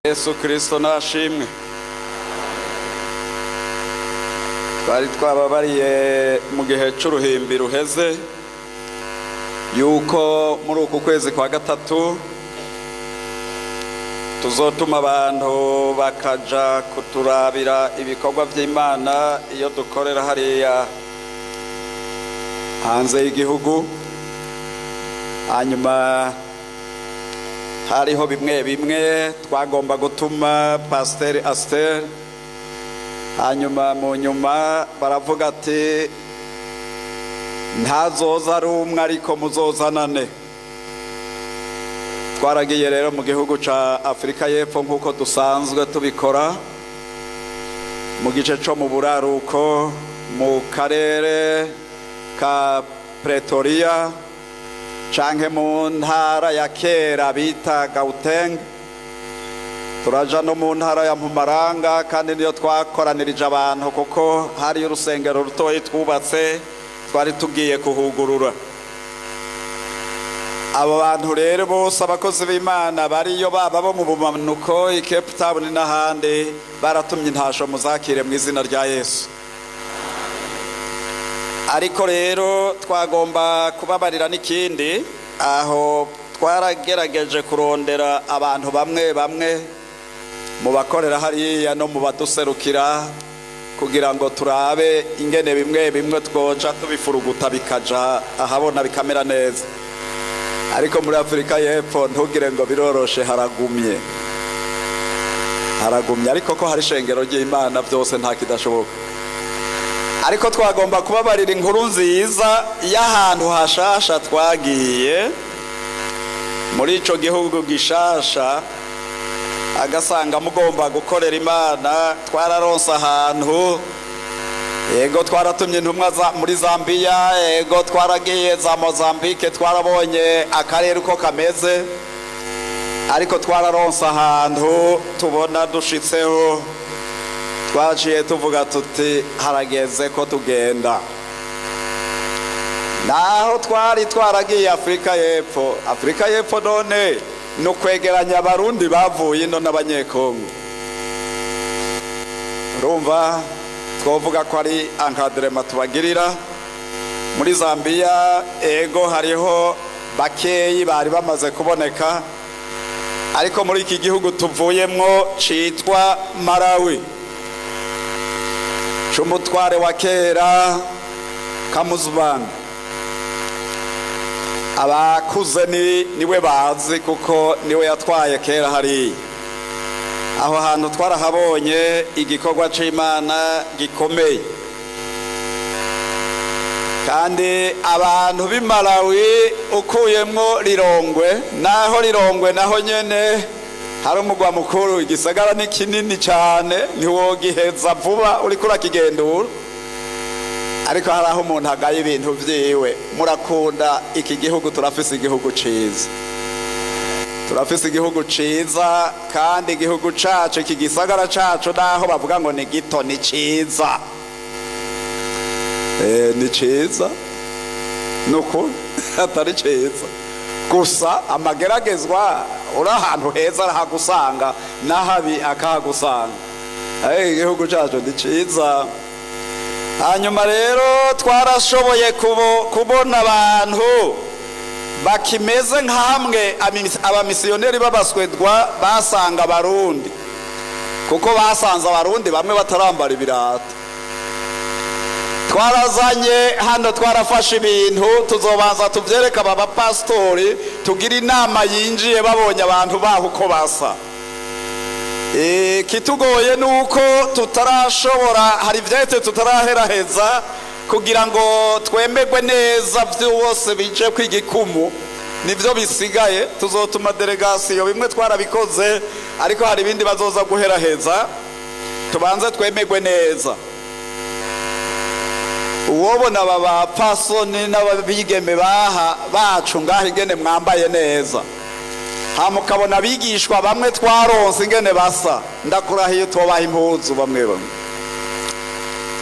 Yesu Kristo nashimwe. Twari twababariye mu gihe c'uruhimbi ruheze yuko muri uku kwezi kwa gatatu tuzotuma abantu bakaja kuturabira ibikorwa vy'Imana iyo dukorera hariya hanze y'igihugu. Hanyuma hariho bimwe bimwe twagomba gutuma Pasiteri Asiteri, hanyuma mu nyuma baravuga ati ntazoza ari umwe ariko muzozanane. Twaragiye rero mu gihugu ca Afurika y'Epfo nk'uko dusanzwe tubikora, mu gice co mu buraruko mu karere ka Pretoria canke mu ntara ya kera bita Gauteng. Turaja no mu ntara ya Mpumalanga, kandi niyo twakoranirije abantu kuko hari urusengero rutoyi twubatse twari tugiye kuhugurura. Abo bantu rero bose abakozi b'Imana bariyo, baba bo mu bumanuko i Cape Town n'ahandi, baratumye intasho. Muzakire mu izina rya Yesu. Ariko rero twagomba kubabarira n'ikindi. Aho twaragerageje kurondera abantu bamwe bamwe mu bakorera hariya no mu baduserukira kugira ngo turabe ingene bimwe bimwe twoca tubifuruguta bikaja ahabona bikamera neza. Ariko muri Afurika y'Epfo ntugire ngo biroroshe, haragumye, haragumye. Ariko ko hari ishengero ry'Imana byose nta kidashoboka. Ariko twagomba kubabarira inkuru nziza y'ahantu hashasha twagiye muri ico gihugu gishasha, agasanga mugomba gukorera Imana. Twararonse ahantu, yego twaratumye intumwa muri Zambiya, yego twaragiye za Mozambike, twarabonye akarere uko kameze, ariko twararonse ahantu tubona dushitseho twaciye tuvuga tuti harageze ko tugenda. Naho twari twaragiye Afurika y'Epfo, Afurika y'Epfo none ni ukwegeranya Abarundi bavuye ino n'Abanyekongo. Urumva twovuga ko ari encadrement tubagirira. Muri Zambiya ego hariho bakeyi bari bamaze kuboneka, ariko muri iki gihugu tuvuyemwo citwa Malawi c'umutware wa kera Kamuzubanda, abakuze ni niwe bazi kuko niwe yatwaye kera hariya. Aho hantu twarahabonye igikorwa c'Imana gikomeye, kandi abantu b'i Malawi ukuyemwo Lilongwe, naho Lilongwe naho nyene hari umugwa mukuru, igisagara ni kinini cane ntiwogiheza vuba uriko urakigendura, ariko hari aho umuntu agaye ibintu vyiwe. Murakunda iki gihugu, turafise igihugu ciza, turafise igihugu ciza, kandi igihugu cacu iki gisagara cacu naho bavuga ngo ni gito ni ciza. Ni ciza nukuri atari ciza gusa amageragezwa uri ahantu heza arahagusanga n'ahabi akahagusanga, ariko igihugu cacu ni ciza. Hanyuma rero twarashoboye kubona abantu bakimeze nka hamwe abamisiyoneri b'Abaswedwa basanga Abarundi, kuko basanze Abarundi bamwe batarambara ibirato. Twarazanye hano, twarafashe ibintu tuzobanza tuvyereka aba bapasitori, tugira inama yinjiye babonye abantu baho uko basa. Ikitugoye nuko tutarashobora, hari ivyahise tutaraheraheza kugira ngo twemerwe neza vyose bije kw'igikumu, nivyo bisigaye. Tuzotuma delegasiyo, bimwe twarabikoze ariko hari ibindi bazoza guheraheza, tubanze twemerwe neza. Uwobona aba bapfasoni n'ababigeme baha bacu ngaho ingene mwambaye neza, hama ukabona abigishwa bamwe twaronse ingene basa, ndakurahiye tubaha impuzu bamwe bamwe,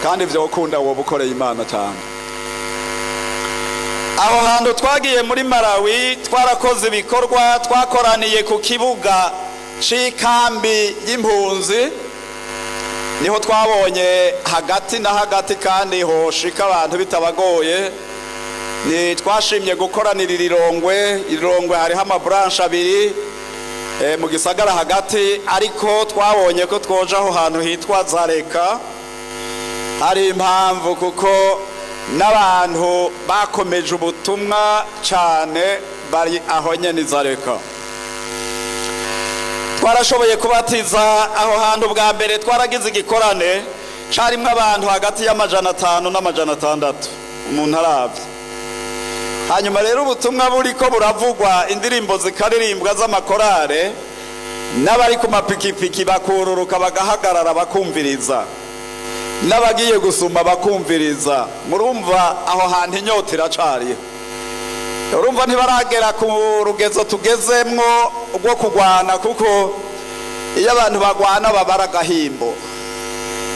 kandi vyokunda woba ukoreye Imana cyane. Aho hantu twagiye muri Malawi twarakoze ibikorwa, twakoraniye ku kibuga. c'ikambi y'impunzi. Niho twabonye hagati na hagati kandi hoshika abantu bitabagoye. Ni twashimye gukoranira irirongwe. Irirongwe hariho amaburanshe abiri mu gisagara hagati, ariko twabonye ko twoja aho hantu hitwa Zareka. Hari impamvu, kuko n'abantu bakomeje ubutumwa cyane bari aho nyene Zareka. Twarashoboye kubatiza aho hantu bwa mbere. Twaragize igikorane carimwo abantu hagati y'500 n'600 umuntu aravye. Hanyuma rero ubutumwa buriko buravugwa, indirimbo zikaririmbwa z'amakorare, n'abari ku mapikipiki bakururuka bagahagarara bakumviriza, n'abagiye gusuma bakumviriza. Murumva aho hantu inyota iracariho. Urumva ntibaragera ku rugezo tugezemwo rwo kugwana, kuko iyo abantu bagwana babara agahimbo,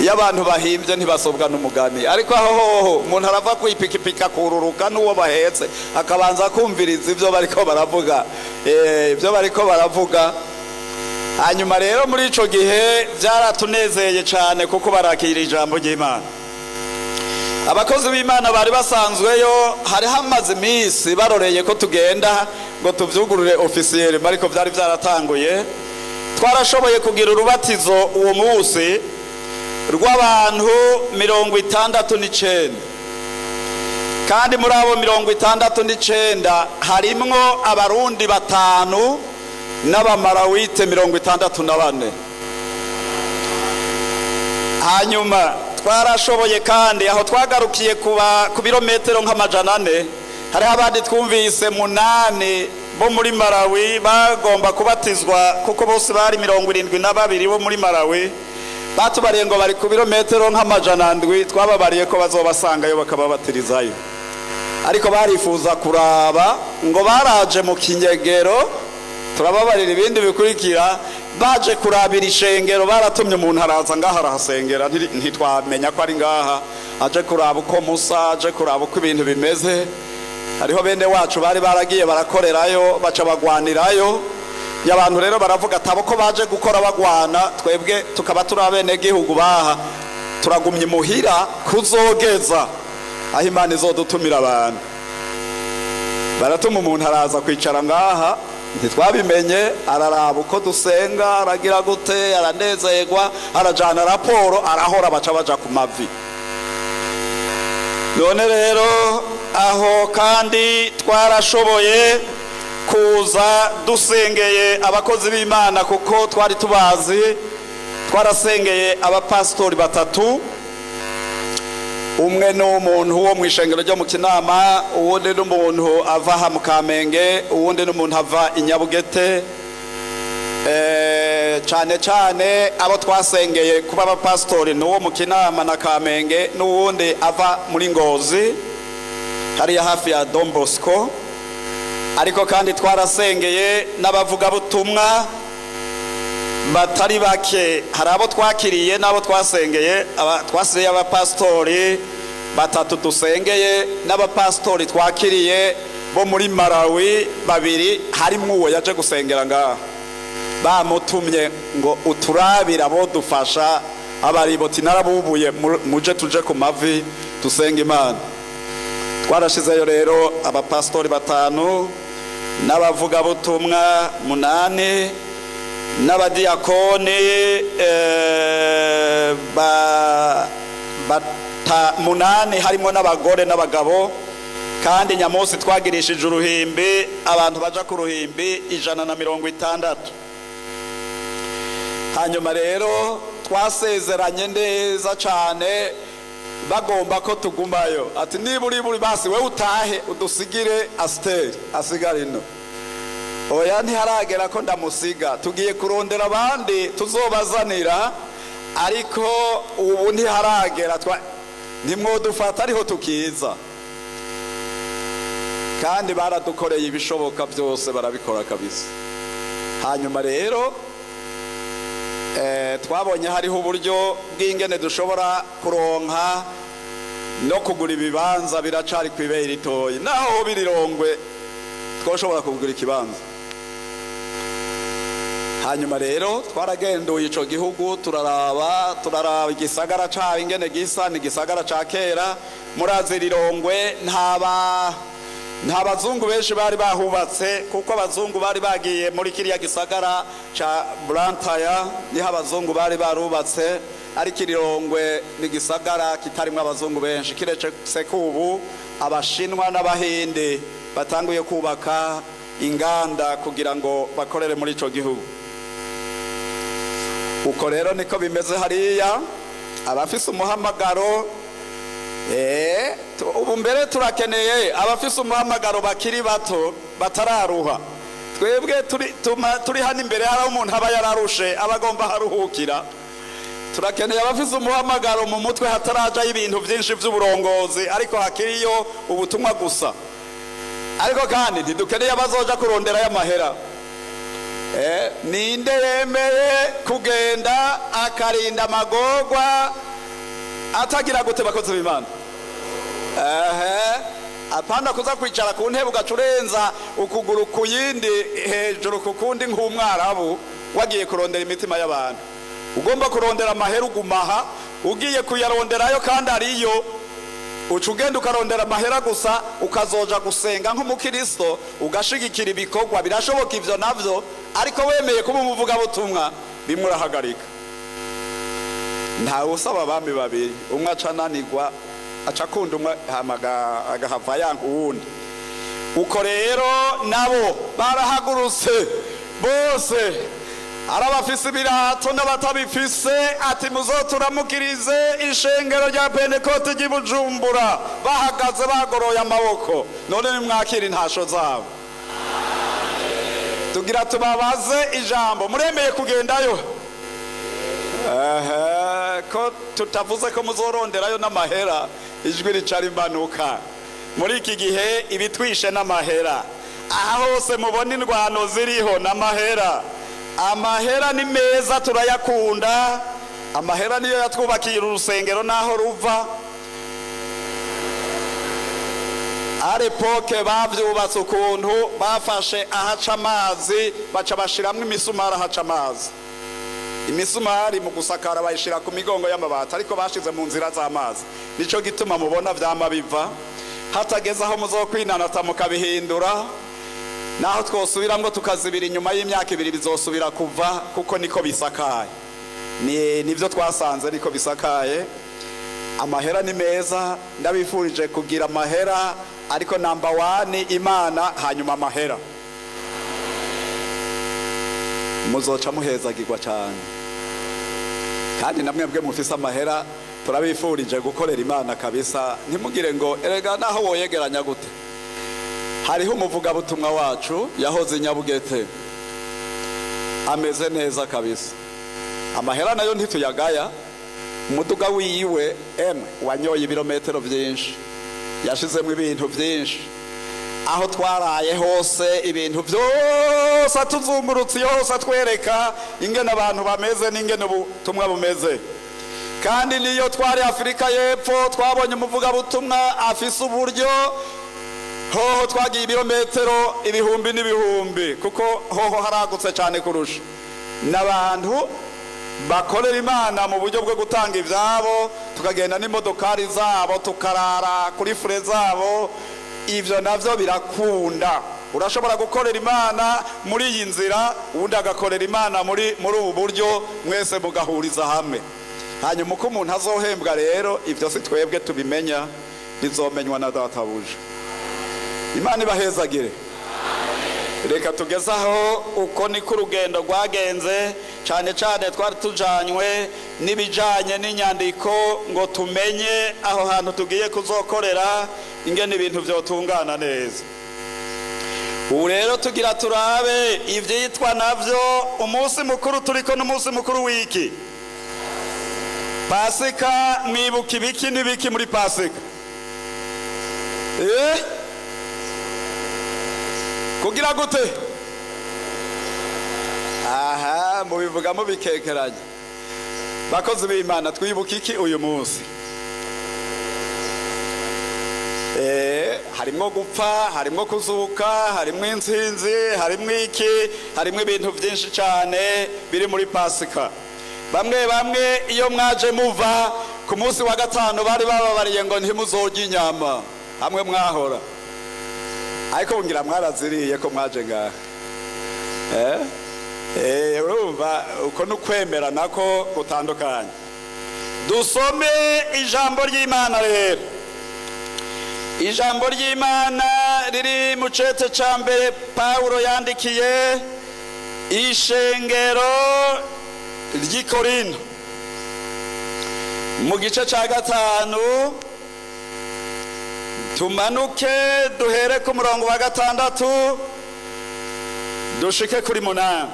iyo abantu bahimbye ntibasobwa n'umugani. Ariko aho hoho umuntu arava ku ipikipiki akururuka, n'uwo bahetse akabanza kumviriza ibyo bariko baravuga, ibyo bariko baravuga. Hanyuma rero muri ico gihe byaratunezeye cyane, kuko barakira ijambo ry'Imana. Abakozi b'Imana bari basanzweyo hari hamaze iminsi baroreye ko tugenda ngo tuvyugurure officiel, ariko byari byaratanguye. Twarashoboye kugira urubatizo uwo munsi rw'abantu 69, kandi muri abo 69 harimwo Abarundi batanu n'Abamarawite 64. Hanyuma twarashoboye kandi aho twagarukiye kuba ku birometero nk'400, hariho abandi twumvise munani bo muri Malawi bagomba kubatizwa, kuko bose bari 72 bo muri Malawi. Batubariye ngo bari ku birometero nk'700. Twababariye ko bazobasangayo bakababatirizayo, ariko barifuza kuraba ngo baraje mu kinyegero. Turababarira ibindi bikurikira. Baje kurabira ishengero, baratumye umuntu araza ngaha arahasengera, ntitwamenya ko ari ngaha aje kuraba uko musa, aje kuraba uko ibintu bimeze. Hariho bene wacu bari baragiye barakorerayo, baca bagwanirayo. Abantu rero baravuga atabo ko baje gukora bagwana, twebwe tukaba turi abenegihugu baha, turagumye imuhira kuzogeza aho Imana izodutumira abantu. Baratuma umuntu araza kwicara ngaha, ntitwabimenye. Araraba uko dusenga, aragira gute, aranezerwa, arajana raporo, arahora, baca baja ku mavi. None rero aho kandi twarashoboye kuza dusengeye abakozi b'Imana, kuko twari tubazi. Twarasengeye abapasitori batatu: umwe ni umuntu wo mu ishengero ryo mu Kinama, uwundi ni umuntu ava aha mu Kamenge, uwundi ni umuntu ava i Nyabugete. Cyane cyane abo twasengeye kuba abapasitori ni uwo mu Kinama na Kamenge, n'uwundi ava muri Ngozi hariya hafi ya Don Bosco. Ariko kandi twarasengeye n'abavugabutumwa batari bake. Hari abo twakiriye n'abo twasengeye. Twasengeye abapasitori batatu dusengeye, n'abapasitori twakiriye bo muri Malawi babiri, harimo uwo yaje gusengera ngaha bamutumye ngo uturabira abo dufasha abariboti narabubuye, muje tuje ku mavi dusenga Imana. Twarashizeyo rero abapasitori batanu n'abavugabutumwa munani n'abadiyakoni munani, harimo n'abagore n'abagabo. Kandi nyamunsi twagirishije uruhimbi, abantu baja ku ruhimbi 160. Hanyuma rero twasezeranye neza cyane, bagomba ko tugumayo, ati niba uri buri basi we utahe udusigire Asiteri asigara ino. Oya, ntiharagera ko ndamusiga, tugiye kurondera abandi tuzobazanira, ariko ubu ntiharagera, ntimwodufata ariho tukiza. Kandi baradukoreye ibishoboka byose, barabikora kabisa. Hanyuma rero twabonye hariho uburyo bw'ingene dushobora kuronka no kugura ibibanza. Biracari ku ibere ritoyi, naho birirongwe twoshobora kugura ikibanza. Hanyuma rero twaragenduye ico gihugu, turaraba igisagara cabo ingene gisa. Ni igisagara ca kera. Murazi Rirongwe nta bazungu benshi bari bahubatse, kuko abazungu bari bagiye muri kiriya gisagara ca Blantyre, niho abazungu bari barubatse. Ariko Irirongwe ni igisagara kitarimwo abazungu benshi, kiretse ko ubu Abashinwa n'Abahinde batanguye kubaka inganda kugira ngo bakorere muri ico gihugu. Uko rero niko bimeze hariya. Abafise umuhamagaro, ubu mbere turakeneye abafise umuhamagaro bakiri bato batararuha. Twebwe turi hano imbere, hari umuntu aba yararushe, aba agomba haruhukira. Turakeneye abafise umuhamagaro mu mutwe hatarajayo ibintu byinshi by'uburongozi, ariko hakiriyo ubutumwa gusa. Ariko kandi ntidukeneye abazoja kuronderayo amahera. Ninde yemeye kugenda akarinda amagorwa atagira gute, bakozi b'Imana? Ehe, apana kuza kwicara ku ntebe ugaca urenza ukuguru ku yindi hejuru ku kundi nk'Umwarabu. Wagiye kurondera imitima y'abantu. Ugomba kurondera amahera, ugumaha. Ugiye kuyaronderayo kandi ariyo, uca ugenda ukarondera amahera gusa, ukazoja gusenga nk'umukristo, ugashigikira ibikorwa. Birashoboka ivyo navyo, ariko wemeye kuba umuvugabutumwa, bimwe urahagarika. Ntawe usaba abami babiri. Umwe aca ananirwa, aca akunda umwe, hama agahava yanka uwundi. Uko rero nabo barahagurutse bose, ari abafise ibirato n'abatabifise, ati: "Muzoturamukirize ishengero rya Pentekote ry'i Bujumbura." Bahagaze bagoroye amaboko. None nimwakira intasho zabo. Tugira tubabaze ijambo: muremeye kugendayo? Ehe, ko tutavuze ko muzoronderayo n'amahera, ijwi rica rimanuka. Muri iki gihe ibitwishe n'amahera. Aha hose mubona indwano ziriho n'amahera. Amahera ni meza, turayakunda. Amahera niyo yatwubakiye uru rusengero n'aho ruva. À l'époque bavyubatse ukuntu bafashe ahaca amazi, baca bashiramwo imisumari ahaca amazi. Imisumari mu gusakara bayishira ku migongo y'amabati, ariko bashize mu nzira z'amazi. Nico gituma mubona vyama biva. Hatageze aho muzokwinanata mukabihindura, naho twosubiramwo tukazibira, inyuma y'imyaka 2 bizosubira kuva, kuko niko bisakaye. Ni nivyo twasanze, niko bisakaye. Amahera ni meza, ndabifurije kugira amahera, ariko number one Imana, hanyuma amahera. Muzoca muhezagirwa cyane. Kandi namwe bwe mufise amahera, turabifurije gukorera Imana kabisa. Ntimugire ngo erega naho woyegeranya gute. Hariho umuvugabutumwa wacu yahoze i Nyabugete, ameze neza kabisa. Amahera nayo ntituyagaya. Umuduga wiwe emwe wanyoye ibirometero byinshi, yashizemo ibintu byinshi. Aho twaraye hose, ibintu byose atuzungurutse iyo hose, atwereka ingene abantu bameze n'ingene ubutumwa bumeze. Kandi niyo twari Afurika y'Epfo, twabonye umuvugabutumwa afise uburyo. Hoho twagiye ibirometero ibihumbi n'ibihumbi, kuko hoho haragutse cyane kurusha. N'abantu bakorera Imana mu buryo bwo gutanga ibyabo, tukagenda n'imodokari zabo, tukarara kuri frais zabo. Ibyo nabyo birakunda. Urashobora gukorera Imana muri iyi nzira, ubundi agakorera Imana muri ubu buryo, mwese mugahuriza hamwe. Hanyuma uko umuntu azohembwa rero, ibyo si twebwe tubimenya, bizomenywa na Databuja. Imana ibahezagire. Reka tugeze aho. Uko niko urugendo rwagenze. Cyane cyane twari tujanywe n'ibijyanye n'inyandiko, ngo tumenye aho hantu tugiye kuzokorera ingene ibintu byotungana neza. Ubu rero tugira turabe ibyitwa nabyo umunsi mukuru turiko, n'umunsi mukuru w'iki? Pasika. Mwibuka ibiki n'ibiki muri Pasika? Kugira gute? Aha mubivuga mubikekeranye. Bakozi b'Imana, twibuka iki uyu munsi? Harimwo gupfa, harimwo kuzuka, harimwo intsinzi, harimwo iki, harimwo ibintu byinshi cyane biri muri Pasika. Bamwe bamwe iyo mwaje muva ku munsi wa gatanu, bari bababariye ngo ntimuzorye inyama hamwe mwahora, ariko ngira mwaraziriye ko mwaje ngaha. Urumva uko ni ukwemera nako gutandukanye. Dusome ijambo ry'Imana rero. Ijambo ry'Imana riri mu cete ca mbere Pawulo yandikiye ishengero ry'i Korinto, mu gice ca 5, tumanuke duhere ku murongo wa 6 dushike kuri 8.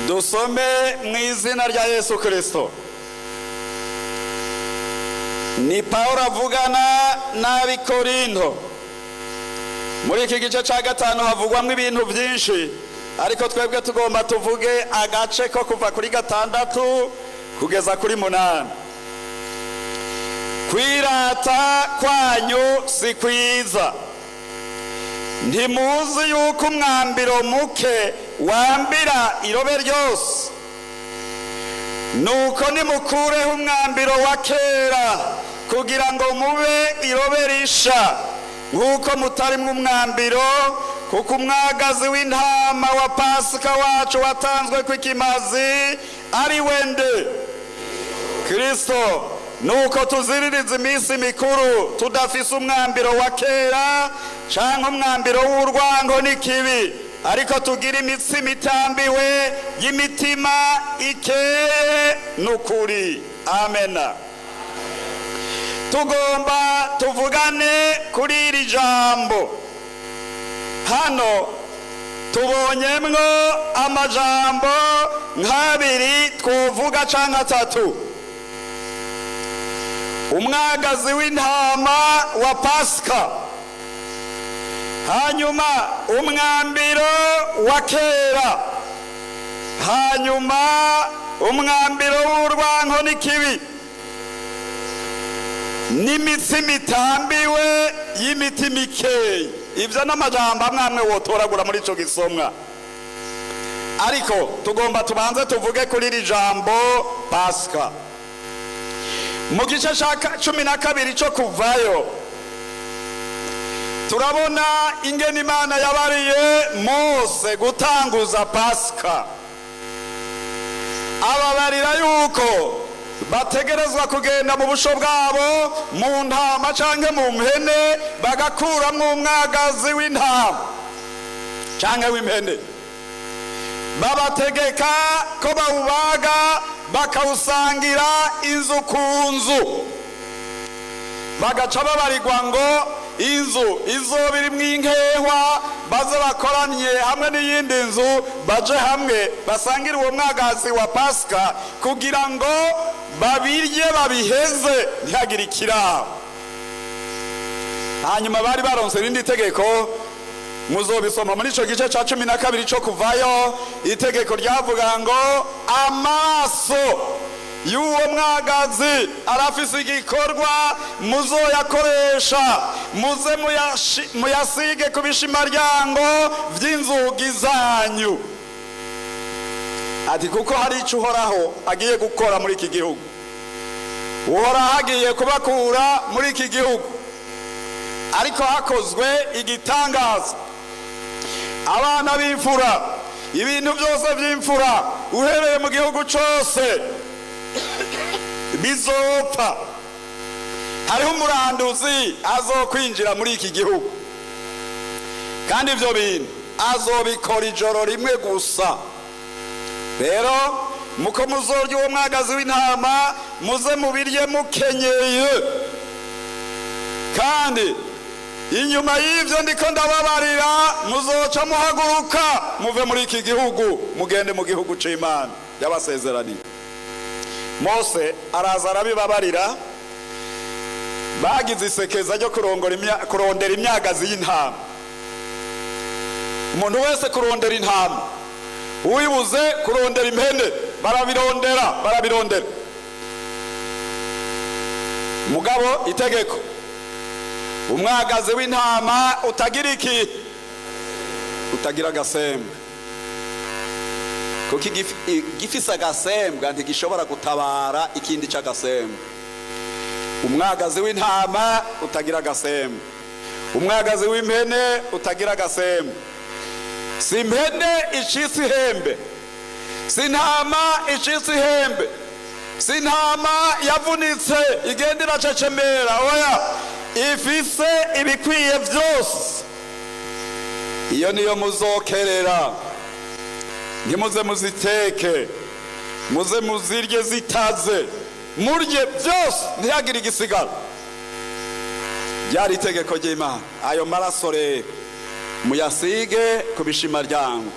Dusome mu izina rya Yesu Kristo. Ni Pawulo avugana n'ab'i Korinto. Muri iki gice cya 5 havugwamo ibintu byinshi, ariko twebwe tugomba tuvuge agace ko kuva kuri 6 kugeza kuri 8. Kwirata kwanyu si kwiza. Ntimuzi yuko umwambiro muke wambira irobe ryose? Nuko nimukureho umwambiro wa kera, kugira ngo mube irobe risha, nk'uko mutarimwo umwambiro. Kuko umwagazi w'intama wa Pasika wacu watanzwe kw'ikimazi, ari wende Kristo. Nuko tuziririza iminsi mikuru tudafise umwambiro wa kera canke umwambiro w'urwango n'ikibi, ariko tugira imitsima itambiwe y'imitima ikeye n'ukuri. Amena. Tugomba tuvugane kuri iri jambo. Hano tubonyemwo amajambo nk'abiri twovuga canke atatu: umwagazi w'intama wa Pasika, hanyuma umwambiro wa kera, hanyuma umwambiro w'urwanko n'ikibi, n'imitsima itambiwe y'imitima ikeye. Ibyo n'amajambo amwe amwe wotoragura muri ico gisomwa, ariko tugomba tubanze tuvuge kuri iri jambo Pasika. Mu gice ca 12 cyo Kuvayo, turabona ingene Imana yabariye Mose gutanguza Pasika. Ababarira yuko bategerezwa kugenda mu busho bwabo, mu ntama canke mu mpene, bagakuramwo umwagazi w'intama canke w'impene. Babategeka ko bawubaga, bakawusangira inzu ku nzu. Bagaca babarirwa ngo inzu izoba irimwo inkehwa baze bakoranye hamwe n'iyindi nzu, baje hamwe basangire uwo mwagazi wa Pasika, kugira ngo babirye babiheze, ntihagire ikirabo. Hanyuma bari baronse irindi tegeko, muzobisoma muri ico gice ca 12 co Kuvayo. Itegeko ryavuga ngo amaraso y'uwo mwagazi arafise igikorwa muzoyakoresha, muze muyasige ku bishimaryango vy'inzugi zanyu. Ati kuko hari ico Uhoraho agiye gukora muri iki gihugu. Uhoraho agiye kubakura muri iki gihugu, ariko hakozwe igitangaza. Abana b'imfura, ibintu byose by'imfura uhereye mu gihugu cyose bizopfa. Hariho umuranduzi azokwinjira muri iki gihugu, kandi ibyo bintu azobikora ijoro rimwe gusa. Rero muko muzorya uwo mwagazi w'intama, muze mubirye mukenyeye. Kandi inyuma y'ibyo ndiko ndababarira, muzoca muhaguruka muve muri iki gihugu, mugende mu gihugu c'Imana yabasezeraniye. Mose araza arabibabarira. Bagize isekeza ryo kurondera imyagazi y'intama, umuntu wese kurondera intama, uwibuze kurondera impene. Barabirondera, barabirondera. Mugabo itegeko Umwagazi w'intama utagira iki? Utagira agasembwa, kuko igifise agasembwa ntigishobora gutabara ikindi c'agasembwa. Umwagazi w'intama utagira agasembwa, umwagazi w'impene utagira agasembwa. Si impene icitse ihembe, si intama icitse ihembe, si intama yavunitse igenda iracecemera. Oya, ifise ibikwiye byose. Iyo niyo muzokerera. Ntimuze muziteke, muze muzirye zitaze, murye byose, ntihagire igisigara. Ryari itegeko ry'Imana. Ayo maraso rero muyasige ku bishimaryango.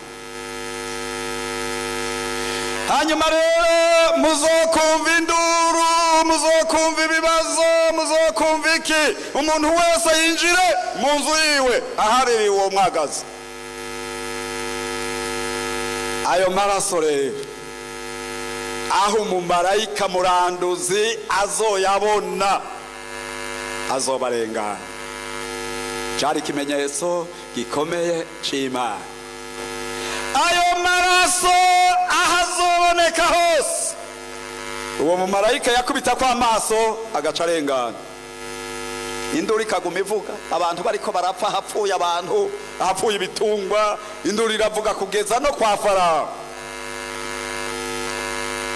Hanyuma rero muzokumva induru, muzokumva ibibazo, muzokumva iki. Umuntu wese yinjire mu nzu yiwe ahaririwe uwo mwagazi. Ayo maraso rero, aho umumarayika muranduzi azoyabona, azobarengana. Cyari ikimenyetso gikomeye c'Imana. Ayo maraso aho azoboneka hose, uwo mumarayika yakubita ko amaso agaca arengana, induru ikaguma ivuga. Abantu bariko barapfa, hapfuye abantu, hapfuye ibitungwa, induru iravuga kugeza no kwa Farawo.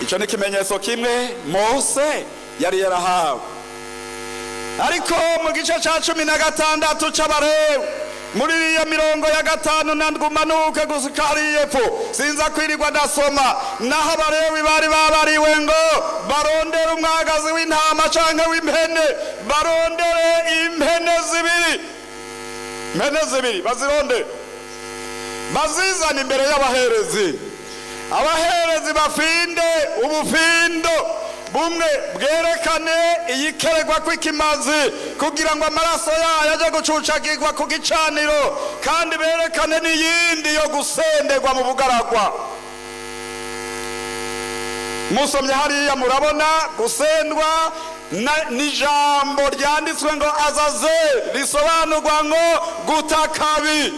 Icyo ni ikimenyetso kimwe Mose yari yarahawe. Ariko mu gice cya 16 c'Abarewi, muri iyo mirongo ya 5 na 7 umanuke gushika hariya epfo, sinza kwirirwa ndasoma. Naho Abarewi bari babariwe ngo barondere umwagazi w'intama canke w'impene, barondere impene zibiri, impene zibiri bazirondere, bazizana imbere y'abaherezi. Abaherezi bafinde ubufindo bumwe bwerekane iyikeregwa kw'ikimazi kugira ngo amaraso yayo ajye gucucagirwa ku gicaniro, kandi berekane n'iyindi yo gusenderwa mu bugaragwa. Musomye hariya murabona gusendwa n'ijambo ryanditswe ngo Azazeli, risobanurwa ngo gutakabi.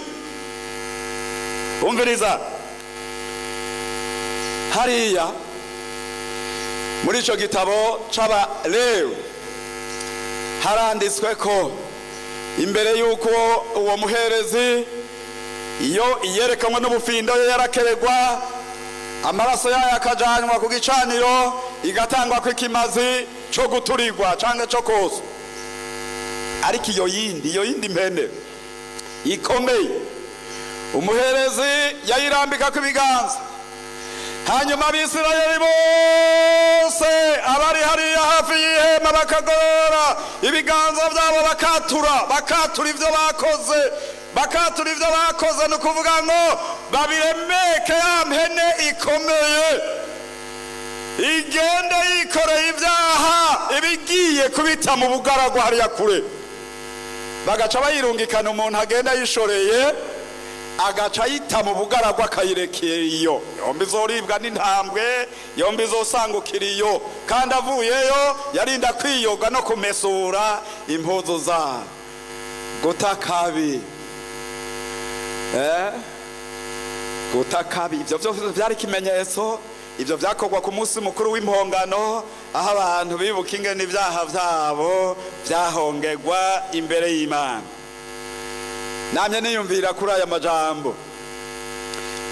Umviriza, hariya muri icyo gitabo c'Abalewi haranditswe ko imbere y'uko uwo muherezi, iyo iyerekanwe n'ubufindo yo yarakeregwa, amaraso yayo akajanwa ku gicaniro, igatangwa kw'ikimazi cyo guturirwa cyangwa cyo koza. Ariko iyo yindi mpene ikomeye, umuherezi yayirambika ku ibiganza, hanyuma Abisirayeli bose abari hariya hafi y'ihema bakagorora ibiganza byabo, bakatura, bakatura ibyo bakoze, bakatura ibyo bakoze. Ni ukuvuga ngo babiremeke ya mpene ikomeye, igende yikoreye ibyaha, ibigiye kubita mu bugaragwa hariya kure. Bagaca bayirungikana, umuntu agenda yishoreye, agaca ayita mu bugaragwa, akayirekera iyo. Yombi izoribwa n'intambwe, yombi izosangukira iyo. Kandi avuyeyo yarinda kwiyoga no kumesura impuzu zabo. Guta kabi, guta kabi, ibyo byose byari ikimenyetso. Ibyo byakorwa ku munsi mukuru w'Impongano, aho abantu bibuka ingene ibyaha byabo byahongerwa imbere y'Imana. Namye niyumvira kuri aya majambo.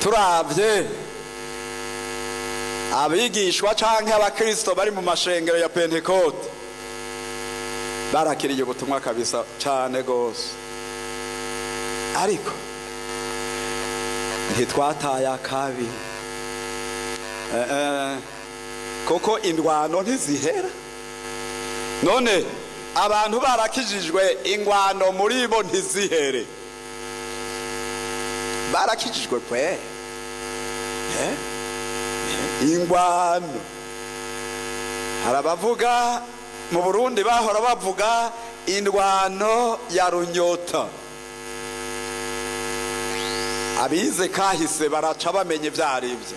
Turavye abigishwa canke abakristo bari mu mashengero ya Pentekote, barakiriye ubutumwa kabisa cane gose, ariko ntitwataye akabi, kuko indwano ntizihera. None abantu barakijijwe, ingwano muri bo ntizihere? Barakijijwe kwe, ingwano. Hari abavuga mu Burundi bahora bavuga indwano ya runyota. Abize kahise baraca bamenye ibyo ari byo.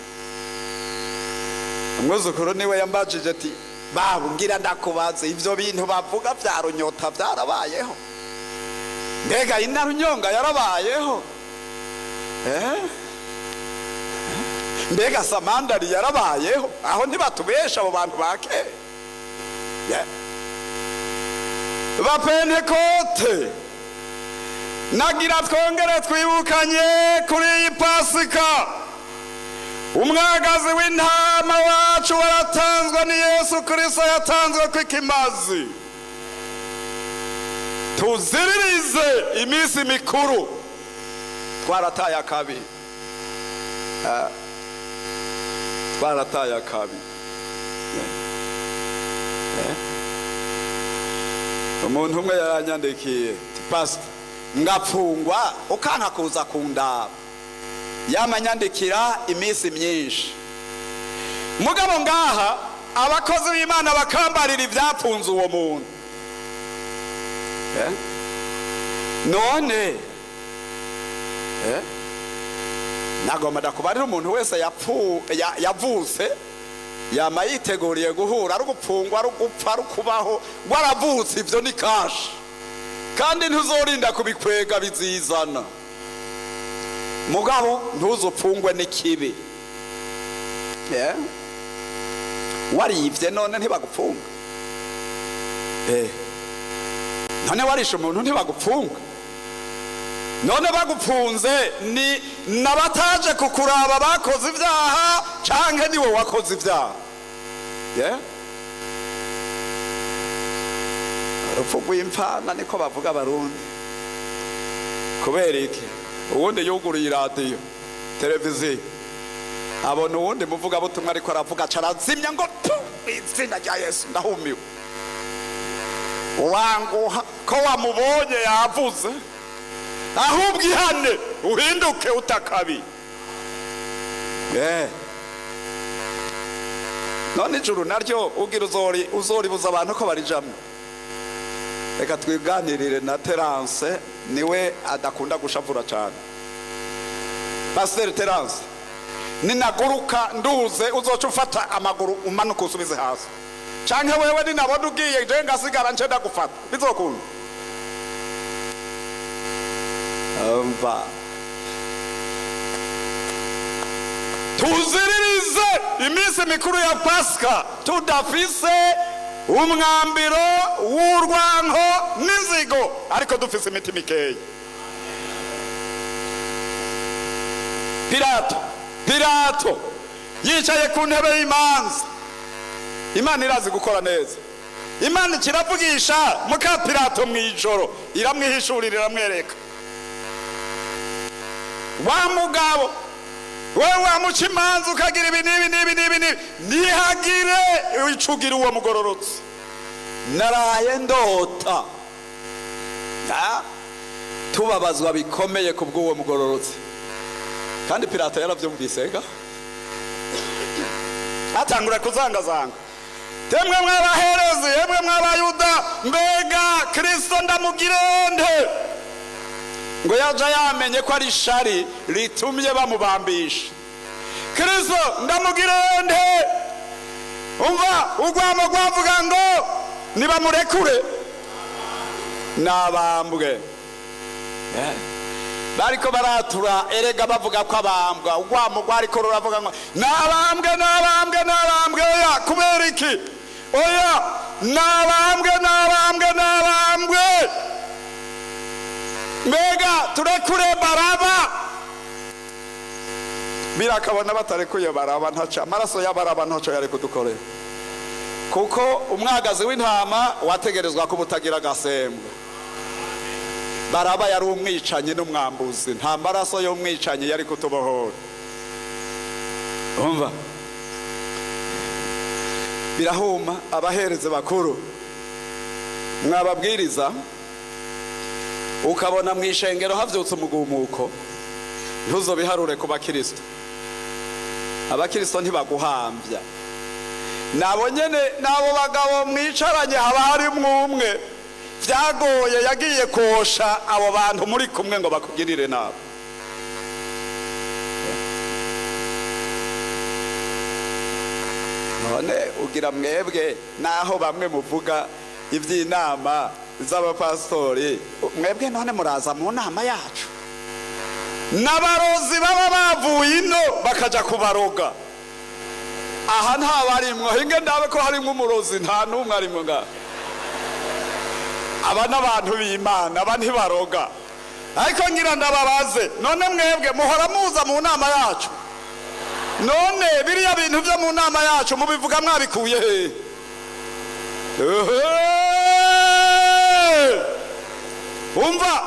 Umwuzukuru niwe yambajije ati: "Babu, ngira ndakubaze, ivyo bintu bavuga vya runyota byarabayeho?" Mbega Inarunyonga yarabayeho? Eh? Mbega Samandari yarabayeho? Aho ntibatubesha abo bantu ba kera? Yeah. Bapentekote, nagira twongere twibukanye kuri iyi Pasika: umwagazi w'intama wacu waratanzwe, ni Yesu Kristo, yatanzwe kw'ikimazi. Tuziririze iminsi mikuru. Twarataye akabi. Ah, twarataye akabi. Umuntu umwe yaranyandikiye ati: "Pasita, ngapfungwa ukanka kuza kundaba." Yamanyandikira iminsi myinshi. Mugabo ngaha abakozi b'Imana bakambarira ibyapfunze uwo muntu. Eh? None eh? Nagomba ndakubarira, umuntu wese yavutse yama yiteguriye guhura ari ugupfungwa, ari ugupfa, ari ukubaho. Waravutse, ibyo ni kashi, kandi ntuzorinda kubikwega, bizizana. Mugabo ntuzupfungwe n'ikibi. Yeah. Warivye none ntibagupfunga? Eh. None warishe umuntu ntibagupfunga? None bagupfunze ni nabataje kukuraba bakoze ibyaha, canke niwe wakoze ibyaha? Yeah? Urupfu rw'imfana niko bavuga Abarundi. Kubera iki? Uwundi yuguruye iradiyo, televiziyo, abona uwundi muvugabutumwa ariko aravuga, aca arazimya ngo pu izina rya Yesu, ndahumiwe. Uranguha ko wamubonye yavuze? Ahubwo ihane, uhinduke utakabi. Eh. None ijuru naryo ugira uzori uzoribuza abantu ko barijamwo? Reka twiganirire na Terence, niwe adakunda gushavura cyane. Pasiteri Terence, ninaguruka nduze, uzoca ufata amaguru umanuka usubize hasi, canke wewe ninabona ugiye, je ngasigara nce ndagufata, bizokunda? Umva, tuziririze iminsi mikuru ya Pasika tudafise umwambiro w'urwanko n'inzigo, ariko dufise imiti mikeya. Pilato yicaye ku ntebe y'imanza. Imana irazi gukora neza. Imana ikiravugisha muka Pilato mu ijoro, iramwihishurira, iramwereka: "Wa mugabo wewe, wamuca imanza ukagira ibi n'ibi n'ibi n'ibi n'ibi, ntihagire ico ugira uwo mugororotse. Naraye ndota." Ah, tubabazwa bikomeye ku bw'uwo mugororotse. Kandi Pilato yarabyumvise ga, atangura kuzangazanga: "Temwe mw'abaherezi, emwe mw'Abayuda, mbega Kristo ndamugirende?" Ngo yaja yamenye ko ari shari ritumye bamubambisha. "Kristo ndamugirende?" Umva, urwamo rwavuga ngo nibamurekure nabambwe. Eh. Bariko baratura erega bavuga ko abambwa. Urwamo rwariko ruravuga ngo nabambwe, nabambwe, nabambwe. Oya, kubera iki? Oya, nabambwe, nabambwe, nabambwe. Mbega turekure Baraba? Birakabona batarekuye Baraba, ntaco amaraso y'Abaraba ntaco yari kudukorera, kuko umwagazi w'intama wategerezwa kuba utagira agasembwa. Baraba yari umwicanyi n'umwambuzi, nta maraso y'umwicanyi yari kutubohora. Umva, birahuma abaherezi bakuru mwababwiriza, ukabona mu ishengero havyutse umugumuko, ntuzobiharure ku bakristo. Abakristo ntibaguhambya. Nabo nyene, n'abo bagabo mwicaranye, haba harimwo umwe vyagoye, yagiye kosha abo bantu muri kumwe ngo bakugirire nabi. None ugira mwebwe, naho bamwe muvuga iby'inama z'abapasitori, mwebwe none muraza mu nama yacu? N'abarozi baba bavuye ino bakaja kubaroga. Aha ntabarimwo, hinge ndabe ko harimwo umurozi. Nta n'umwe arimwo ngaha. Aba n'abantu b'Imana, aba ntibaroga. Ariko ngira ndababaze, none mwebwe muhora muza mu nama yacu? None biriya bintu byo mu nama yacu mubivuga mwabikuye hehe? Ehe! Umva,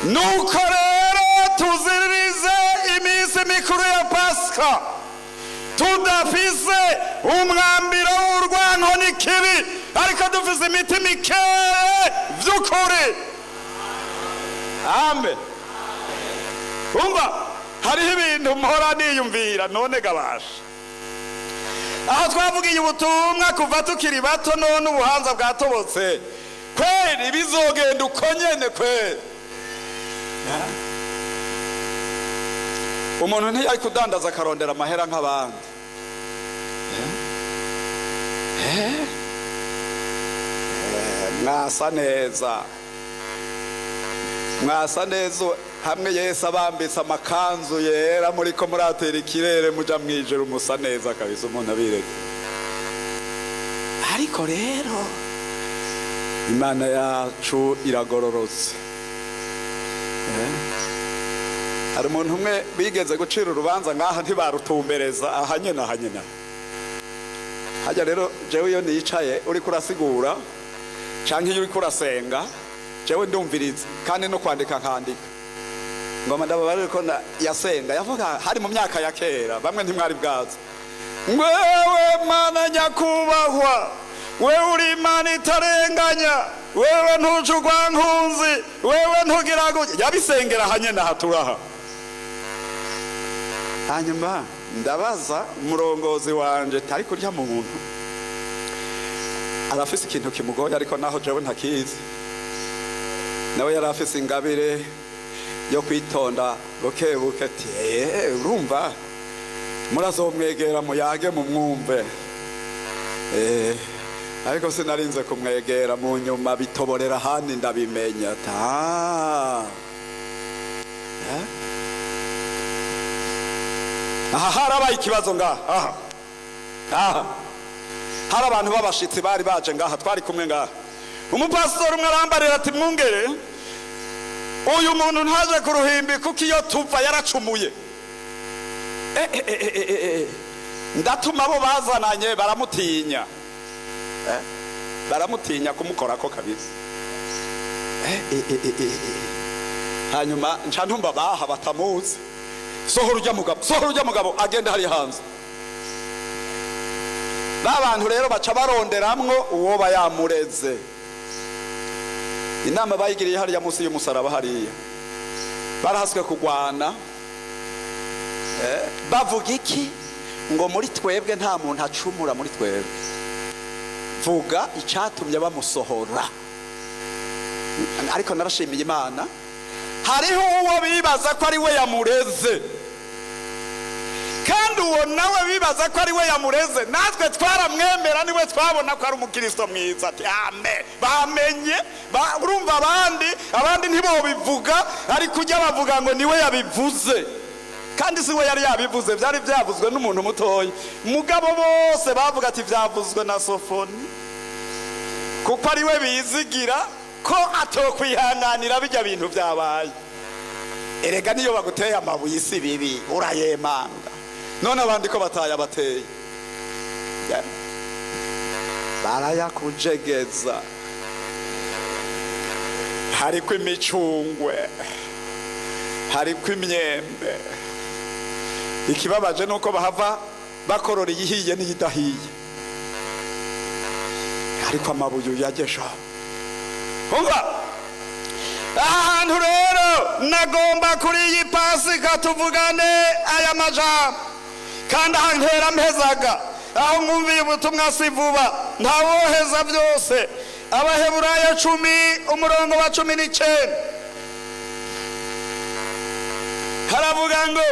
nuko rero tuziririze iminsi mikuru ya Pasika tudafise umwambiro w'urwanko n'ikibi, ariko dufise imitima ikeye vy'ukuri. Amen. Umva, hariho ibintu mpora niyumvira. None gabasha, aho twavugiye ubutumwa kuva tukiri bato, none ubuhanza bwatobotse kweri, bizogenda uko nyene kweri? Umuntu ntiyari kudandaza akarondera amahera nk'abandi. Mwasa neza, mwasa neza hamwe Yesu abambitse amakanzu yera, muriko muratera ikirere muja mwijuru, musa neza kabisa, umuntu abireka. Ariko rero Imana yacu iragororotse. Hari umuntu umwe bigeze gucira urubanza ngaha, ntibarutumbereza aha nyene, aha nyene hajya. Rero jewe iyo nicaye uriko urasigura canke iyo uriko urasenga, jewe ndumviriza kandi no kwandika nkandika. Ngoma ndababarire ko yasenga yavuga, hari mu myaka ya kera, bamwe ntimwari bwaza: "Wewe Mana nyakubahwa, wewe uri Imana itarenganya, wewe ntuca urwankunzi, wewe ntugira gutya." Yabisengera aha nyene aha turaha. Hanyuma ndabaza umurongozi wanje, tari kurya muntu arafise ikintu kimugoye, ariko naho jewe ntakizi. Nawe yari afise ingabire yo kwitonda buke buke, ati: "Urumva, murazomwegera muyage mumwumve." Ariko sinarinze kumwegera, mu nyuma bitoborera ahandi ndabimenya ati: "Ah." Eh? Aha harabaye ikibazo ngaha. Aha hari abantu b'abashitsi bari baje ngaha, twari kumwe ngaha. Umupasitori umwe arambarira ati: "Mwungere, uyu muntu ntaje ku ruhimbi kuko iyo tuva yaracumuye." Ndatuma abo bazananye baramutinya. Baramutinya kumukorako kabisa. Hanyuma nca ntumva baha batamuzi: "Sohora ujya mugabo, sohora ujya mugabo, agenda hari hanze." Ba bantu rero baca baronderamwo uwoba yamureze. Inama bayigiriye hariya munsi y'umusaraba hariya, barahaswe kugwana. Bavuga iki? Ngo muri twebwe nta muntu acumura muri twebwe. Vuga icatumye bamusohora. Ariko narashimiye Imana, hariho uwo bibaza ko ari we yamureze, kandi uwo nawe bibaza ko ari we yamureze, natwe twaramwemera, niwe twabona ko ari umukristo mwiza, ati ame bamenye. Urumva, abandi ntibobivuga, ariko ujya bavuga ngo niwe yabivuze, kandi si we yari yabivuze, byari byavuzwe n'umuntu mutoya. Mugabo bose bavuga ati byavuzwe na Sofoni, kuko ari we bizigira ko atokwihanganira bijya bintu byabaye. Erega niyo baguteye amabuye si bibi, urayemanga. None abandi ko batayabateye? Barayakujegeza, hariko imicungwe, hariko imyembe. Ikibabaje nuko bahava bakorora iyihiye n'iyidahiye, ariko amabuye uyagesha. Umva, aha hantu rero nagomba kuri iyi Pasika tuvugane aya majambo, kandi aha ntera mpezaga aho mwumviye ubutumwa si vuba, ntawoheza byose. Abaheburayo 10 umurongo wa 19 haravuga ngo: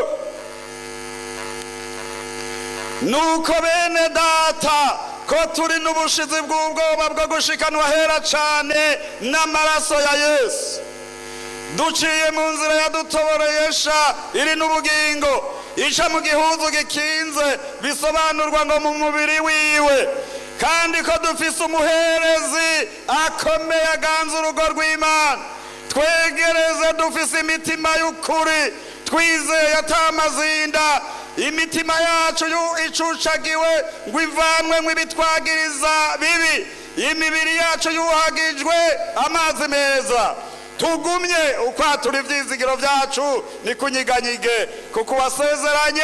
"Nuko bene data, Ko turi n'ubushizi bw'ubwoba bwo gushikanwa hera cane n'amaraso ya Yesu, duciye mu nzira yadutoboreyesha iri n'ubugingo, ica mu gihuzu gikinze, bisobanurwa ngo mu mubiri wiwe, kandi ko dufise umuherezi akomeye aganza urugo rw'Imana, twegereze dufise imitima y'ukuri, twizeye atamazinda, imitima yacu icucagiwe ngo ivanwemwo ibitwagiriza bibi, imibiri yacu yuhagijwe amazi meza. Tugumye ukwatura ivyizigiro vyacu nikunyiganyige, kuko uwasezeranye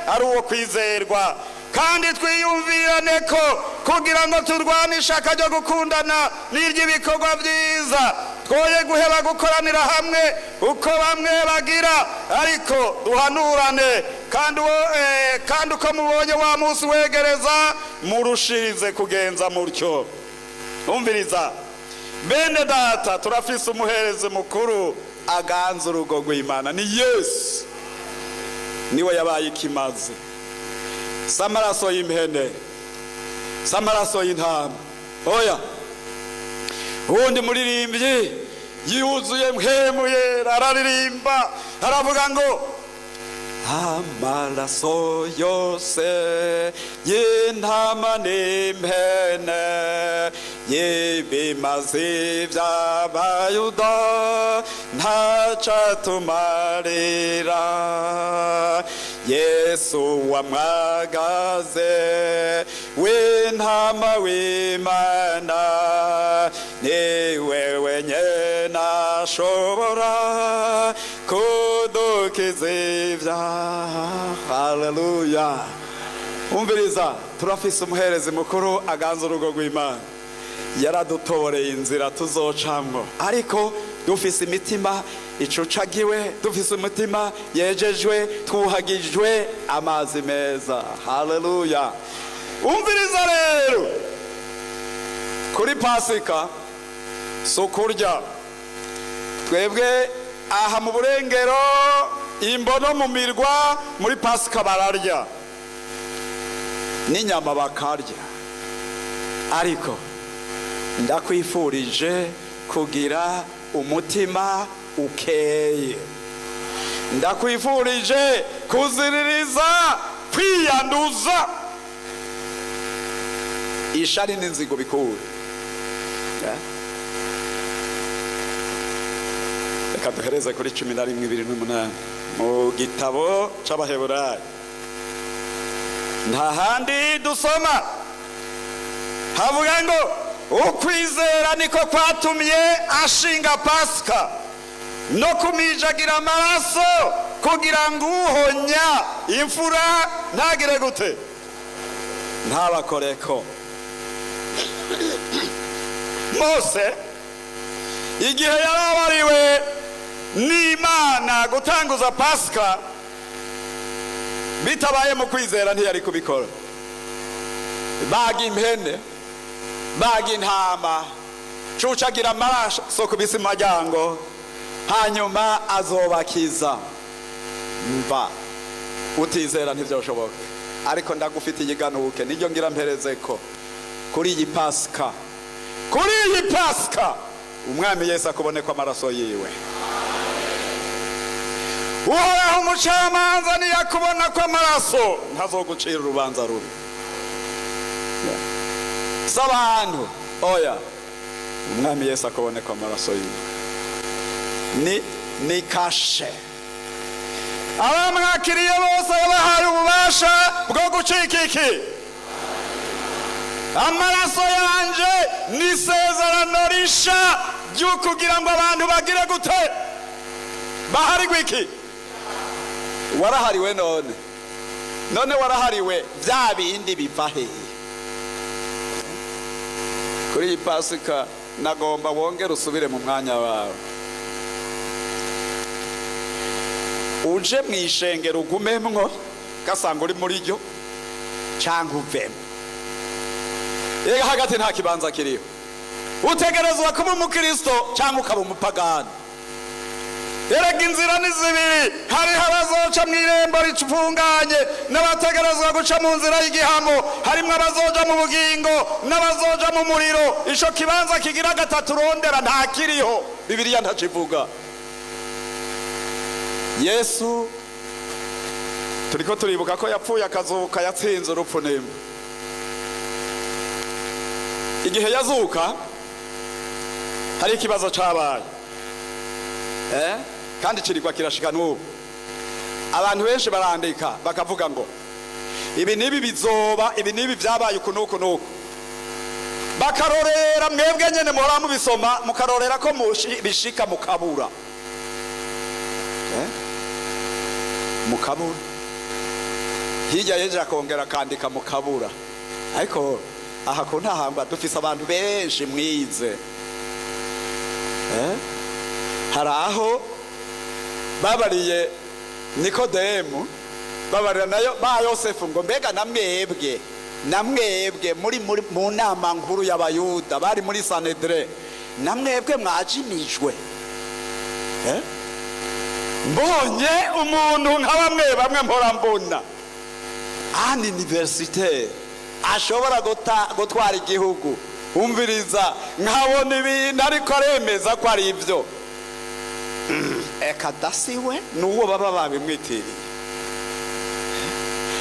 ari uwo kwizerwa. Kandi twiyumvirane ko kugira ngo turwane ishaka ryo gukundana n'iry'ibikorwa vyiza, twoye guheba gukoranira hamwe uko bamwe bagira, ariko duhanurane, kandi uko mubonye wa munsi wegereza, murushirize kugenza mutyo. Umviriza bene data, turafise umuherezi mukuru aganza urugo rw'Imana, ni Yesu, niwe yabaye ikimazi. Si amaraso y'impene, si amaraso y'intama, oya. Uwundi muririmbyi yuzuye Mpwemu Yera araririmba, aravuga ngo amaraso yose y'intama n'impene y'ibimazi by'Abayuda ntacatumarira, Yesu wamwagaze w'intama w'Imana niwe wenyene ashobora kudukiza ibyaha. Haleluya! Umviriza, turafise umuherezi mukuru aganza urugo rw'Imana, yaradutoreye inzira tuzocamwo, ariko dufise imitima icucagiwe, dufise umutima yejejwe, twuhagijwe amazi meza. Haleluya! Umviriza rero, kuri Pasika si ukurya. Twebwe aha mu Burengero, imbono mu mirwa, muri Pasika bararya n'inyama bakarya, ariko ndakwifurije kugira umutima ukeye, ndakwifurije kuziririza kwiyanduza ishari n'inzigo bikure. Reka duhereze kuri 11:28 mu gitabo c'Abaheburayo. Nta handi dusoma havuga ngo ukwizera niko kwatumye ashinga Pasika no kumijagira amaraso, kugira ngo uhonya imfura ntagire gute? Ntabakoreko. Mose igihe yarabariwe n'Imana gutanguza Pasika, bitabaye mu kwizera ntiyari kubikora. Baga impene, baga intama, cucagira amaraso ku bisi majyango, hanyuma azobakiza. Mva utizera ntibyoshoboka, ariko ndagufitiye iganuke, niryo ngira mpereze ko kuri iyi Pasika, kuri iyi Pasika Umwami Yesu akuboneko amaraso yiwe. Uhoraho umucamanza niyakubona ko amaraso, ntazogucira urubanza rubi. Si abantu, oya, Umwami Yesu akuboneko amaraso yiwe ni kashe. Abamwakiriye bose yabahaye ububasha bwo gucika iki? Amaraso yanje ni isezerano risha ryo kugira ngo abantu bagire gute? Baharigwe iki? Warahariwe none? None warahariwe, bya bindi biva hehe? Kuri iyi Pasika nagomba wongere usubire mu mwanya wawe, uje mu ishengero ugumemwo gasanga uri muri ryo, cyangwa uvemo. Ega hagati nta kibanza kiriho. Utegerezwa kuba umukristo cyangwa ukaba umupagani. Erega inzira ni zibiri: hariho abazoca mu irembo rifunganye n'abategerezwa guca mu nzira y'igihamo. Harimwo abazoja mu bugingo n'abazoja mu muriro. Ico kibanza kigira gatatu rondera ntakiriho, Bibiliya ntakivuga. Yesu turiko turibuka ko yapfuye akazuka, yatsinze urupfu n'imva. Igihe yazuka hari ikibazo cabaye, kandi kirigwa kirashika n'ubu. Abantu benshi barandika bakavuga ngo ibi n'ibi bizoba, ibi n'ibi vyabaye uku n'uku n'uku, bakarorera. Mwebwe nyene muhora mubisoma, mukarorera ko bishika, mukabura, mukabura. Hirya yeje akongera akandika, mukabura. Ariko aha ku Ntahangwa dufise abantu benshi mwize. Hari aho babariye Nikodemu, babarira nayo ba Yosefu ngo mbega namwebwe muri mu nama nkuru y'Abayuda, bari muri Sanedre, namwebwe mwajimijwe? Mbonye umuntu nka bamwe bamwe mpora mbona un universitaire ashobora gutwara igihugu, umviriza, nkabona ibintu ariko aremeza ko ari ibyo. Eka dasiwe n'uwo baba babimwitiriye.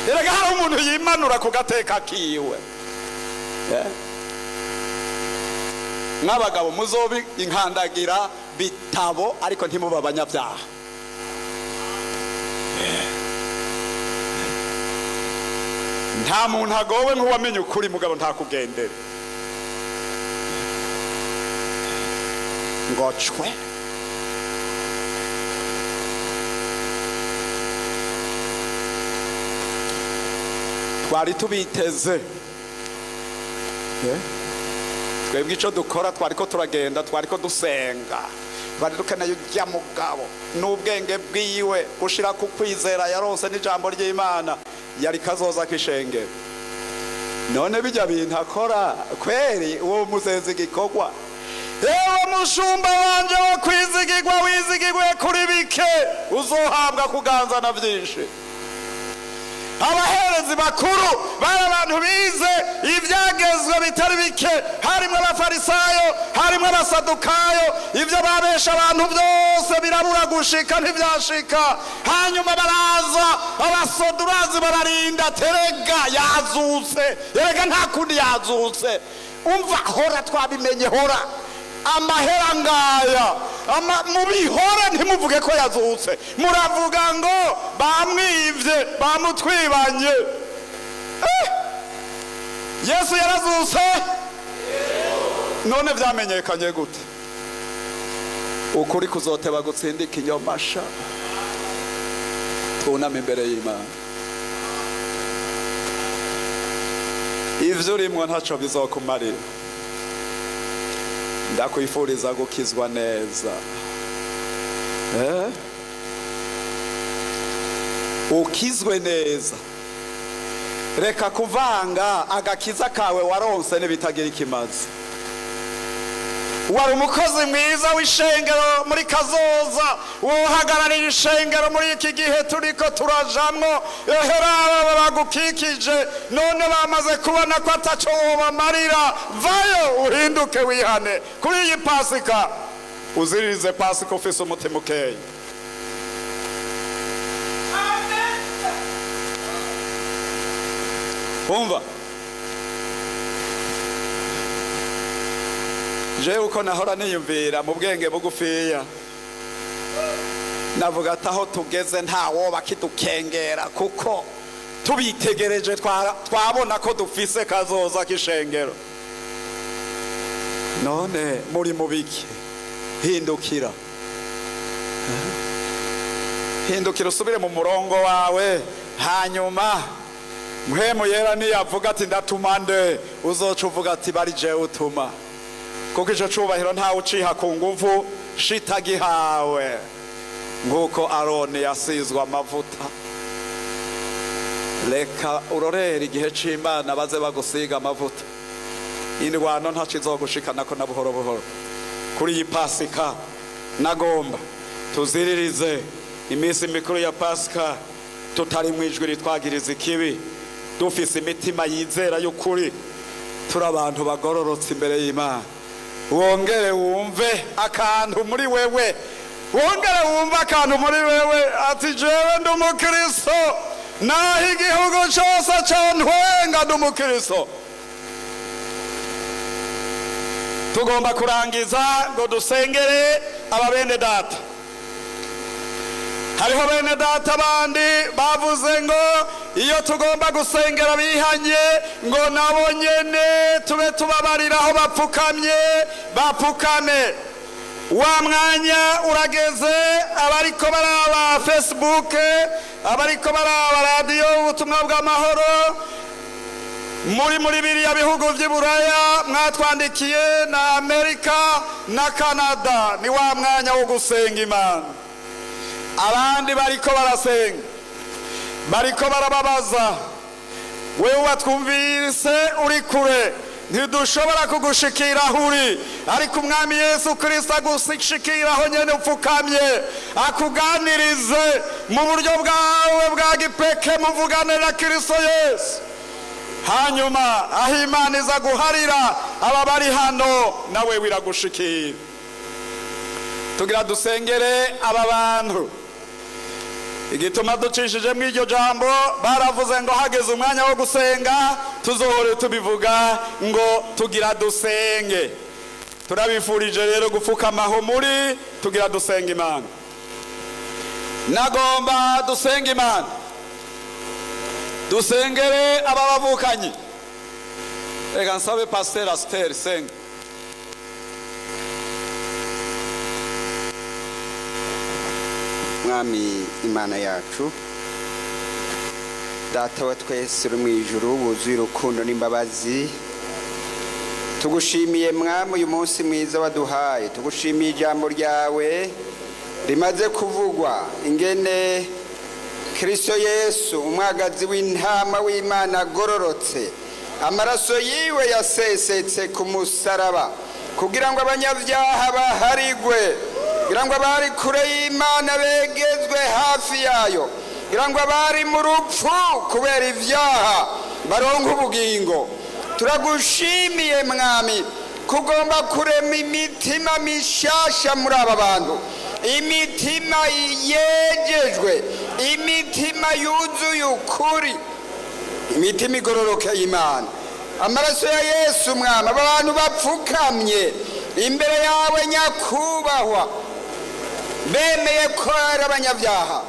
Erega hari umuntu yimanura ku gateka kiwe. Nk'abagabo muzobi inkandagira bitabo, ariko ntimuba abanyabyaha. Nta muntu agowe nk'uwamenye ukuri mugabo ntakugendere ngo cwe. Twari tubiteze. Twebwe icyo dukora, twari ko turagenda, twari ko dusenga, twari dukeneye ujya mugabo n'ubwenge bwiwe gushira ku kwizera yaronse n'ijambo ry'Imana, yari kazoza k'ishengero. None bijya bintu akora kweri, uwo musenzi igikorwa. Ewe mushumba wanje wo kwizigirwa, wizigirwe kuri bike, uzohabwa kuganza na byinshi. Abaherezi bakuru bari abantu bize ibyagezwe bitari bike, harimo Abafarisayo, harimo Abasadukayo. Ibyo babesha abantu byose birabura gushika, ntibyashika. Hanyuma baraza abasodurazi, bararinda terega yazutse, erega nta kundi yazutse. Umva, hora twabimenye, hora amahera ngaya mubihore, ntimuvuge ko yazutse, muravuga ngo bamwivye, bamutwibanye. Yesu yarazutse. None vyamenyekanye gute? Ukuri kuzoteba gutsinda ikinyomasha. Twuname imbere y'Imana. Ivyo urimwo ntaco bizokumarira. Ndakwifuriza gukizwa neza. Ukizwe neza. Reka kuvanga agakiza kawe waronse n'ibitagira ikimazi. Wari umukozi mwiza w'ishengero muri kazoza, wohagarariye ishengero muri iki gihe turiko turajamwo. Ehera aba bagukikije none bamaze kubona ko ataco wobamarira. Vayo, uhinduke, wihane kuri iyi Pasika, uziririze Pasika ufise umutima ukeye. Umva, jewe uko nahora niyumvira mu bwenge bugufiya, navuga ati aho tugeze ntawoba kidukengera, kuko tubitegereje twabona ko dufise kazoza k'ishengero. None muri mubiki? Hindukira, hindukira, usubire mu murongo wawe. Hanyuma Mpwemu Yera niyavuga ati "Ndatuma nde?", uzoca uvuga ati "Bari jewe utuma", kuko ico cubahiro ntawe uciha ku nguvu shitagihawe, nk'uko Aroni yasizwe amavuta. Reka urorere igihe c'Imana baze bagusiga amavuta. Indwano ntaco izogushikanako na buhoro buhoro. Kuri iyi Pasika nagomba Tuziririze iminsi mikuru ya Pasika tutari mu ijwi ritwagiriza ikibi, dufise imitima yizera y'ukuri, turi abantu bagororotse imbere y'Imana. Wongere wumve akantu muri wewe, wongere wumve akantu muri wewe, ati: "Jewe ndi umukristo, naho igihugu cyose contwenga, ndi umukristo." Tugomba kurangiza ngo dusengere aba bene data. Hariho bene data bandi bavuze ngo iyo tugomba gusengera bihanye, ngo nabo nyene tube tubabarira aho bapfukamye, bapfukame. Wa mwanya urageze. Abariko baraba Facebook, abariko baraba Radiyo Ubutumwa bw'Amahoro muri biriya bihugu by'i Buraya mwatwandikiye, na Amerika na Canada, ni wa mwanya wo gusenga Imana. Abandi bariko barasenga, bariko barababaza. Wewe watwumvise uri kure, ntidushobora kugushikira aho uri, ariko Umwami Yesu Kirisito agushikira aho nyene upfukamye, akuganirize mu buryo bwawe bwa gipeke, muvugane na Kirisito Yesu. Hanyuma aho Imana iza guharira aba bari hano, nawe wiragushikira. Tugira dusengere aba bantu. Igituma ducishije mu iryo jambo, baravuze ngo hageze umwanya wo gusenga tuzohore tubivuga ngo tugira dusenge. Turabifurije rero gupfukamaho muri, tugira dusenga Imana. Nagomba dusenga Imana, dusengere aba bavukanyi. Reka nsabe Pasiteri Asiteri, senga. Mwami Imana yacu, Data wa twese uri mu ijuru, wuzuye urukundo n'imbabazi, tugushimiye Mwami uyu munsi mwiza waduhaye. Tugushimiye ijambo ryawe rimaze kuvugwa, ingene Kristo Yesu, umwagazi w'intama w'Imana agororotse, amaraso yiwe yasesetse ku musaraba kugira ngo abanyabyaha baharigwe, kugira ngo abari kure y'Imana begezwe hafi yayo, kugira ngo abari mu rupfu kubera ibyaha baronke ubugingo. Turagushimiye Mwami kugomba kurema imitima mishasha muri aba bantu, imitima yejejwe, imitima yuzuye ukuri, imitima igororokeye Imana. Amaraso ya Yesu, Mwami, aba bantu bapfukamye imbere yawe nyakubahwa, bemeye ko ari abanyabyaha,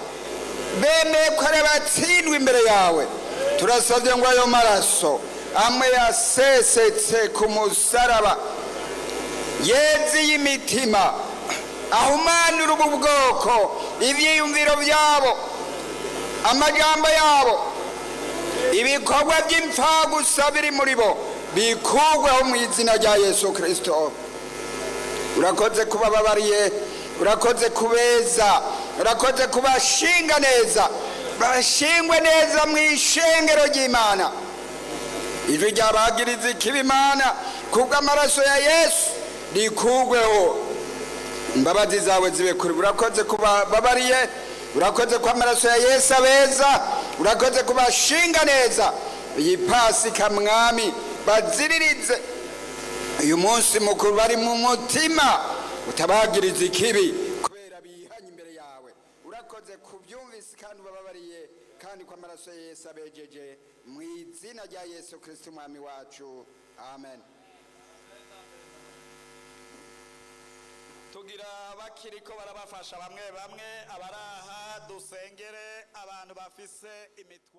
bemeye ko ari abatsindwa imbere yawe. Turasabye ngo ayo maraso amwe yasesetse ku musaraba yezi y'imitima, ahumanura ubu bwoko, ibyiyumviro byabo, amajambo yabo, ibikorwa by'imfagusa biri muri bo bikurweho mu izina rya Yesu Kirisito. Urakoze kubababariye, urakoze kubeza, urakoze kubashinga neza, bashingwe neza mu ishengero ry'Imana. Ijwi ryabagiriza ikibi Imana kubw'amaraso ya Yesu rikurweho, imbabazi zawe zibe kuri. Urakoze kubababariye, urakoze ko amaraso ya Yesu abeza, urakoze kubashinga neza. Iyi Pasika Mwami baziririze uyu munsi mukuru bari mu mutima utabagiriza ikibi, kubera bihanye imbere yawe. Urakoze kubyumvise kandi ubababariye, kandi ko amaraso ya Yesu abejeje, mu izina rya Yesu Kirisito Umwami wacu, amen. Tugira bakiriko barabafasha bamwe bamwe abaraha, dusengere abantu bafise imitwa.